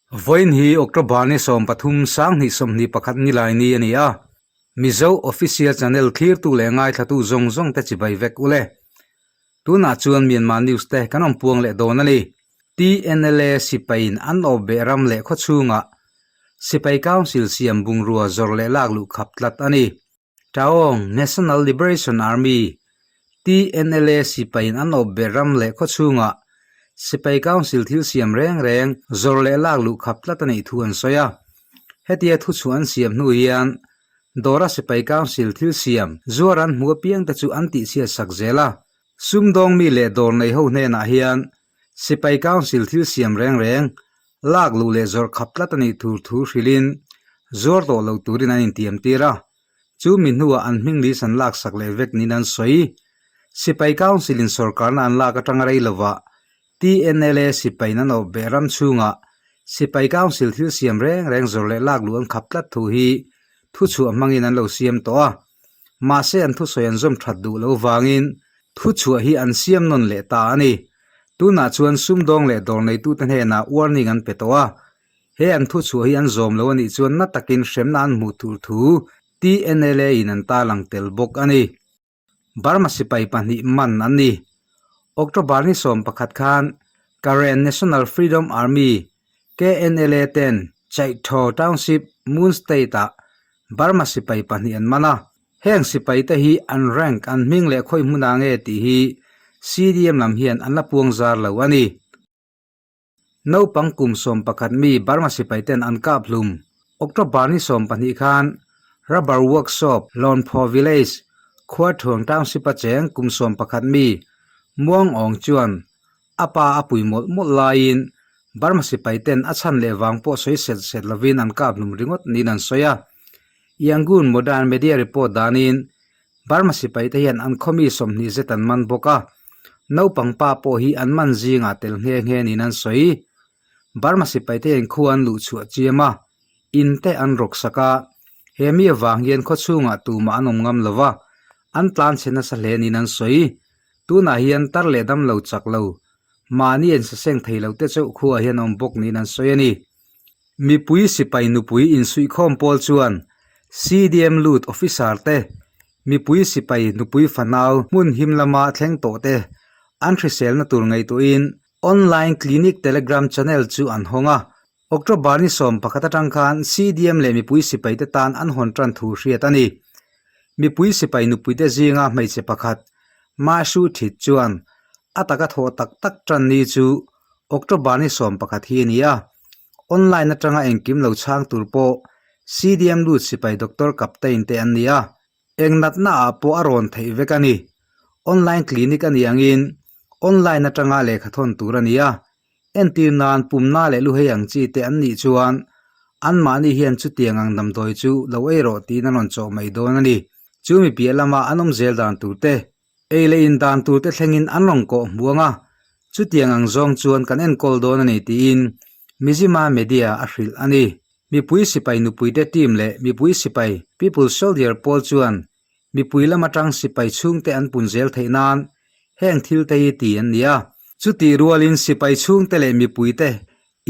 Vawiin hi October ni 13 2021 nilai ni a ni a, Mizo Official Channel thlirtu leh ngaithlatu zawng zawng te chibai vek u le. Tunah chuan Myanmar News te kan awm puang leh dawn a ni. TNLA sipaiin an awp beh ram leh khawchhungah Sipai Council siam bungrua zawrh leh lak luh khap tlat a ni. Taung National Liberation Army, TNLA, sipaiin an awp ber ram leh khawchhungah Sipai Council thil siam reng reng zawrh leh lak luh khap tlat a nih thu an sawi a. Hetia thuchhuah an siam hnu hian Dawra Sipai Council thil siam zuar an hmu apiangte chu an tihchhiat sak zel a. Sumdawng mi leh dawr nei ho hnenah hian Sipai Council thil siam reng reng lak luh leh zawrh khap tlat a nih tur thu hrilhin zuar tawh lo turin an intiam tir a. Chu mi hnuah an hming list an laksak leh vek niin an sawi. Sipai Council in sorkarna an lak atanga rei lovah TNLA sipaiin an awp beh ram chhungah Sipai Council thil siam reng reng zawrh leh lak luh an khap tlat thu hi thuchhuah hmangin an lo siam tawh a. Mahse an thusawi an zawm that duh lo vangin thuchhuah hi an siam nawn leh ta a ni. Tunah chuan sumdawng leh dawr neitute hnenah warning an pe tawh a. He an thuchhuah hi an zawm lo a nih chuan na takin hremna an hmuh tur thu TNLA in an tarlang tel bawk a ni. Burma sipai pahnih man an ni. October ni 11 khan Karen National Freedom Army, KNLA, ten Chaitho Township, Moon State-ah Burma sipai pahnih an man a. Heng sipai te hi an rank, an hming leh khawi hmunah nge tih hi CDM lam hian an la puang zar lo a ni. Naupang kum 11 mi Burma sipai ten an kap hlum. October ni 12 khan Rubber Workshop, Lawnphaw Village, Khuathuang Township a cheng kum 11 mi Muang Awng chuan a pa a pui mawlh mawlh laiin Burma sipai ten a chhan leh vang pawh sawi set set lovin an kap hlum ringawt niin an sawi a. Yangon Modern Media report danin Burma sipaite hian an khawmi 20 zet an man bawk a, naupang pa pawh hi an man zingah tel nghe nghe niin an sawi. Burma sipaite hian khua an luh chhuah chiam a, in te an rawk sak a, he mi avang hian khaw chhungah tumah an awm ngam lo va, an tlan chhe nasa hle niin an sawi. Tunah hian tar leh dam lo chak lo, mahni an saseng thei lo te chauh khuaah hian awm bawk niin an sawi a ni. Mipui sipai nupui insuihkhawm pawl chuan CDM lut officer te, mipui sipai nupui fanau hmun him lama thleng tawh te an hriselna tur ngaihtuahin online clinic telegram channel chu an hawng a. October ni 11 atang khan CDM leh mipui sipai te tan an hawn tan thu hriat a ni. Mipui sipai nupuite zinga hmeichhe pakhat Mahshu Thit chuan a taka thawh tak tak tan ni chu October ni 11 hi a ni a, online atanga engkim lo chhang tur pawh CDM lut sipai doctor captain te an ni a, eng natna ah pawh a rawn theih vek a ni. Online clinic a nih angin online atanga lehkha thawn tur a ni a, entir nan pumna leh luhei ang chi te an nih chuan anmahni hian chutiang ang damdawi chu lo ei rawh tiin an rawn chawh mai dawn a ni. Chu mi piah lama an awm zel dan tur te Ei leh in dan tur te thlengin an rawn kawh hmuang a, chutiang ang zawng chuan kan enkawl dawn a ni tiin Mizzima Media a hrilh a ni. Mipui sipai nupuite team leh mipui sipai People Soldier pawl chuan mipui lam atang sipai chhungte an pun zel theih nan heng thil te hi ti an ni a. Chutih rualin sipai chhungte leh mipuite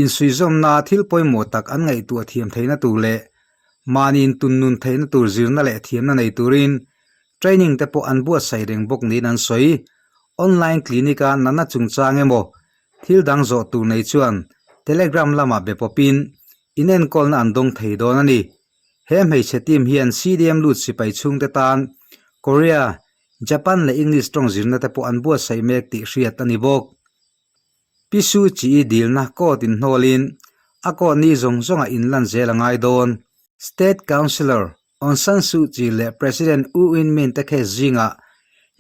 insuihzawmna thil pawimawh tak an ngaihtuah thiam theihna tur leh mahni intunnun theihna tur zirna leh thiamna nei turin Training te pawh an buatsaih reng bawk niin an sawi. Online clinic-a natna chungchang emaw thil dang zawh tur nei chuan Telegram lamah be pawpin inenkawlna an dawng thei dawn a ni. He hmeichhe team hian CDM lut sipai chhungte tan Korea, Japan leh English tawng zirna te pawh an buatsaih mek tih hriat a ni bawk. Pi Suu Kyi dilna court inhnawlin a court ni zawng zawngah inlan zel a ngai dawn. State Councillor Aung San Suu Kyi leh President U Win Myint te case zingah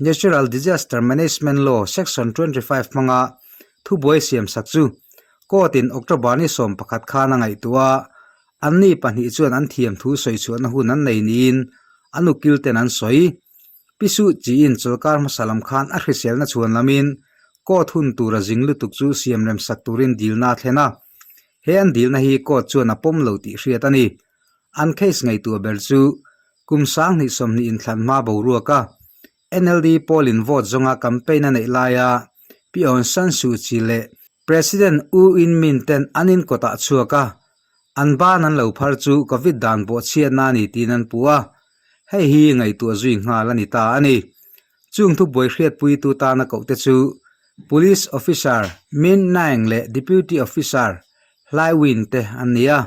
Natural Disaster Management Law Section 25 hmanga thubuai siamsak chu court-in October ni 11 khan a ngaihtuah a, anni pahnih chuan an thiam thu sawichhuahna hun an nei niin an ukil ten an sawi. Pi Suu Kyi-in chawlkar hmasa lam khan a hriselna chhuan lamin court hun tura zing lutuk chu siamrem sak turin dilna a thlen a, he an dilna hi court chuan a pawm lo tih hriat a ni. An case ngaihtuah ber chu kum 2020 inthlan hma boruak a, NLD pawlin vote zawnga campaign a neih laia Pi Aung San Suu Kyi leh President U Win Myint ten an in kawtah chhuak a, an ban an lo phar chu Covid dan bawhchhiatna a ni tiin an puh a, hei hi ngaihtuah zui nghal a ni ta a ni. Chung thubuai hriatpuitu tana kohte chu Police Officer Myint Naing leh Deputy Officer Hlai Win te an ni a,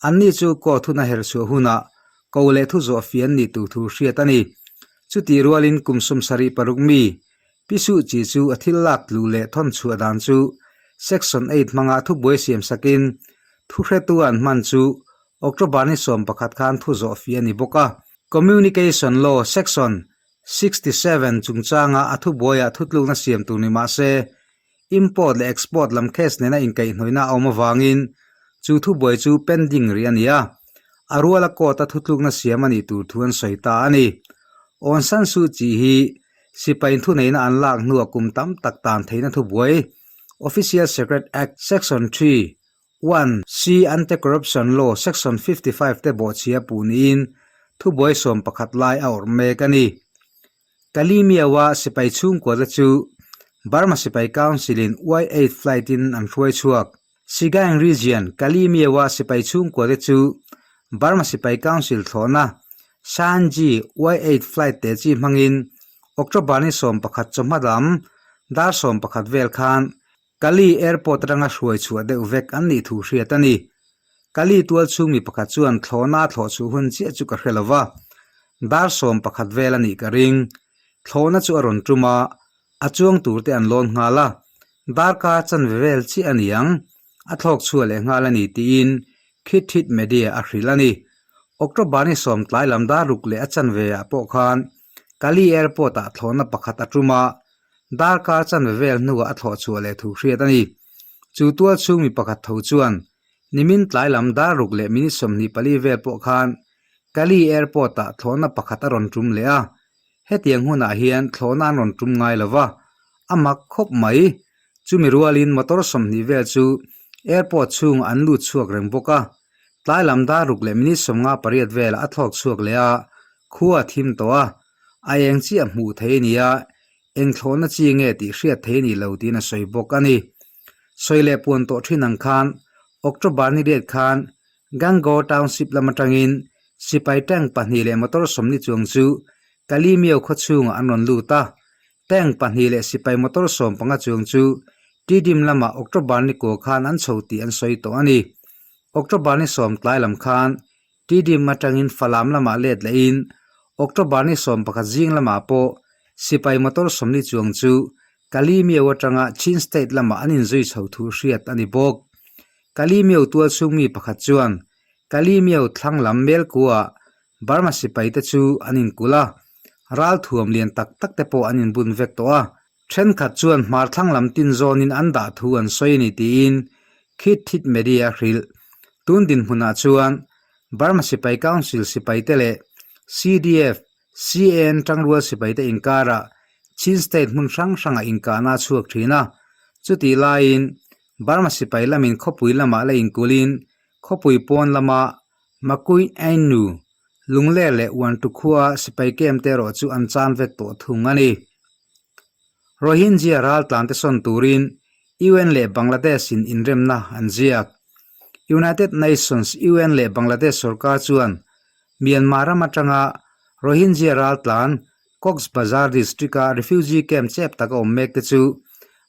anni chu court hun a herchhuah hunah ko leh thu zawh fian ni tur thu hriat a ni. Chutih rualin kum 76 mi Pi Suh Chi chu a thil lak tluh leh thawn chhuah dan chu Section 8 hmanga thubuai siam sakin thu hretu an hman chu October ni 11 khan thu zawh fiah a ni bawk a. Communication Law Section 67 chungchanga a thubuaiah thutlukna siam tur ni mah se, import leh export lam case nena inkaihhnawihna a awm avangin chu thubuai chu pending rih a ni a, a ruala court-a thutlukna siam a nih tur thu an sawi ta a ni. Aung San Suu Kyi hi Sipai thuneihna an lak hnuah kum tam tak tan theihna thubuai, Official Secret Act, Section 3, 1, C Anti-Corruption Law, Section 55 te bawhchhia puh niin thubuai 11 lai a awrh mek a ni. Kalimiawa sipai chhungkuate chu Burma Sipai Council-in Y-8 flight-in an hruai chhuak. Sagaing Region, Kalimiawa sipai chhungkuate chu Burma Sipai Council thlawhna Shanji Y-8 flight teh chi hmangin October ni 11 chawhma lam dar 11 vel khan Kali Airport atanga hruai chhuah deuh vek an nih thu hriat a ni. Kali tual chhung mi pakhat chuan thlawhna a thlawh chhuh hun chiah chu ka hre lo va, dar 11 vel a nih ka ring. Thlawhna chu a rawn tum a, a chuang tur te an lawn nghal a, darkar chanve vel chiah a ni ang, a thlawk chhuah leh nghal a ni tiin Khit Thit Media a hrilh a ni. October ni sawm tlai lam dar ruk leh a chanve ah pawh khan Kali Airport ah thlawhna pakhat a tum a, darkar chanve vel hnuah a thlawh chhuah leh thu hriat a ni. Chu tual chhung mi pakhat tho chuan nimin tlai lam dar ruk leh minute 24 vel pawh khan Kali Airport ah thlawhna pakhat a rawn tum leh a, Hetiang hunah hian thlawhna an rawn tum ngai lo va, a mak khawp mai. Chumi rualin motor 20 vel chu airport chhungah an lut chhuak reng bawk a. Tlai lam dar ruk leh minute 58 velah a thlawk chhuak leh a, khua a thim tawh a, a eng chiah hmuh thei a ni a, eng thlawhna chi nge tih hriat thei a ni lo tiin a sawi bawk a ni. Sawi leh puan tawh thin ang khan October ni riat khan Gangaw Township lam atangin sipai tank pahnih leh motor 40 chuang chu Kalimiao khaw chhungah an rawn lut a, tank pahnih leh sipai motor 15 chuang chu Tidim lamah October ni kua khan an chho tih an sawi tawh a ni. October ni sawm tlai lam khan Tidim atangin Falam lamah let lehin October ni 11 zing lamah pawh sipai motor 40 chuang chu Kalimiao atanga Chin State lamah an inzui chho thu hriat a ni bawk. Kalimiao tual chhung mi pakhat chuan Kalimiao thlang lam Melkua Burma sipai te chu an inkulh a, ral thuam lian tak tak te pawh an inbun vek tawh a. Thenkhat chuan hmar thlang lam tin zawnin an dah thu an sawi a ni tiin Khit Thit Media a hrilh. Tun dinhmunah chuan Burma Sipai Council sipai te leh CDF, CAN tangrual sipai te inkarah Chin State hmun hrang hrangah inkahna a chhuak thin a. Chutih laiin Burma sipai lamin khawpui lamah la inkulhin khawpui pawn lama Makui Ainu, Lungler leh Uantu khua sipai kem te erawh chu an chan vek tawh thung a ni. Rohingya raltlan te sawn turin UN leh Bangladesh in inremna an ziak. United Nations, UN, leh Bangladesh sorkar chuan Myanmar ram atanga Rohingya raltlan Cox's Bazar district-a refugee camp chep taka awm mek te chu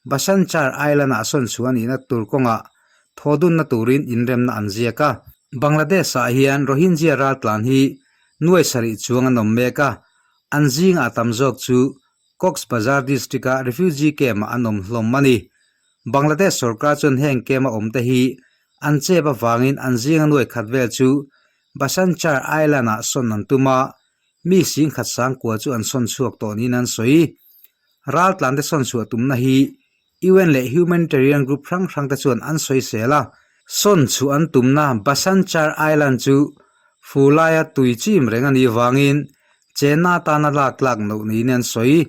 Basanchar Island-ah sawn chhuah a nihna tur kawngah thawhdunna turin inremna an ziak a. Bangladesh-ah hian Rohingya raltlan hi nuai sarih chuang an awm mek a, an zingah tam zawk chu Cox's Bazar district-a refugee camp-ah an awm hlawm a ni. Bangladesh sorkar chuan heng camp-a awmte hi an chep avangin an zinga nuai khat vel chu Basanchar Island-ah sawn an tum a, Mi singkhat sangkua chu an sawn chhuak tawh niin an sawi. Raltlante sawn chhuah tumna hi UN leh humanitarian group hrang hrangte chuan an sawi sel a. Sawn chhuah an tumna Basanchar Island chu fu laia tui chim reng a nih vangin chenna atana lak tlak loh niin an sawi.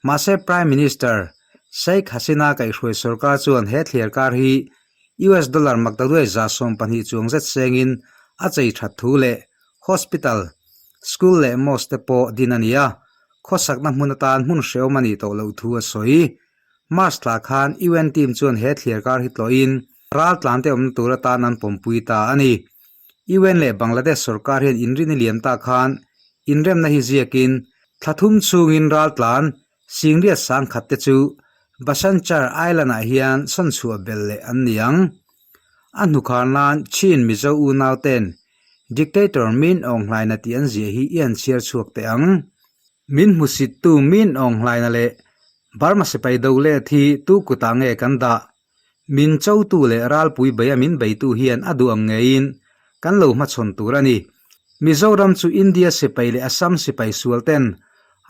Mahse Prime Minister Sheikh Hasina kaihhruai sorkar chuan he thliar kar hi US dollar maktaduai 12 chuang zet sengin a chei that thu leh Hospital, School leh Mosque te pawh din a ni a, khawsakna hmun atan hmun hrehawm a nih tawh loh thu a sawi. March thla khan UN team chuan he thliar kar hi tlawhin raltlante awmna tur atan an pawmpui ta a ni. UN leh Bangladesh sorkar hian inrin i liam ta khan inremna hi ziakin thla thum chhungin raltlan Singriat sangkhat te chu Basanchar Island-ah hian sawnchhuah belh leh an ni ang. A hnukhar nan Chin Mizo unau ten Dictator Min Aung Hlaina tih an ziah hi i an chhiar chhuak teh ang. Min hmusittu Min Aung Hlaina leh Burma sipai do let hi tu kutah nge kan dah? Min chotu leh ralpui beia min beitu hian a duh ang ngeiin kan lo hmachhawn tur a ni. Mizoram chu India sipai leh Assam sipai sual ten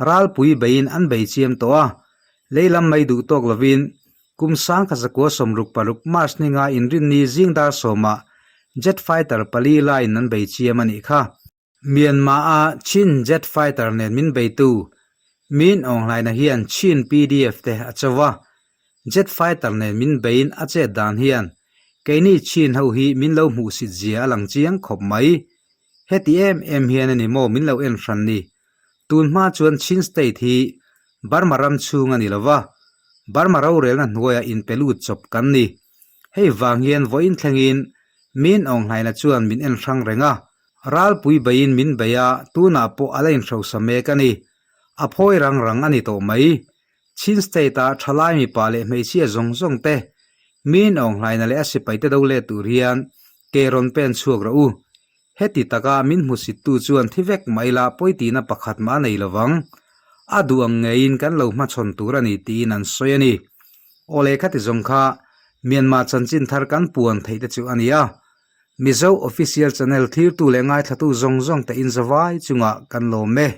ralpui beiin an bei chiam tawh a, leilam mai duh tawk lovin kum sangkhat zakua 66 March ninga inrinni zing dar sawmah jet fighter pali laiin an bei chiam a nih kha. Myanmar-a Chin jet fighter nen min beitu Min Aung Hlaina hian Chin PDF te a cho a, jet fighter nen min beiin a chet dan hian keini Chin ho hi min lo hmuhsit zia a lang chiang khawp mai. Heti em em hian a ni maw min lo en hran ni. Tun hma chuan Chin state hi Burma ram chhung a ni lo va, Burma rorelna hnuaiah inpe lut chawp kan ni. Hei vang hian vawiin thlengin Min Aung Hlaina chuan min en hrang reng a, Ralpui beiin min bei a, tunah pawh a la inhrosa mek a ni. A phawi rang rang a ni tawh mai. Chin State-a thalai mipa leh hmeichhia zawng zawng te, Min Aung Hlaina leh a sipaite do let tur hian ke rawn pen chhuak rawh u. Heti taka min hmusittu chuan thi vek mah ila pawitina pakhat mah a nei lo vang. A duh ang ngeiin kan lo hmachhawn tur a ni tiin an sawi a ni. Aw leh khati zawng kha Myanmar chanchin thar kan puan theih te chu a ni a. Mizo Official Channel thirtu leh ngaithlatu zawng zawng te inzawai chungah kan lawm e.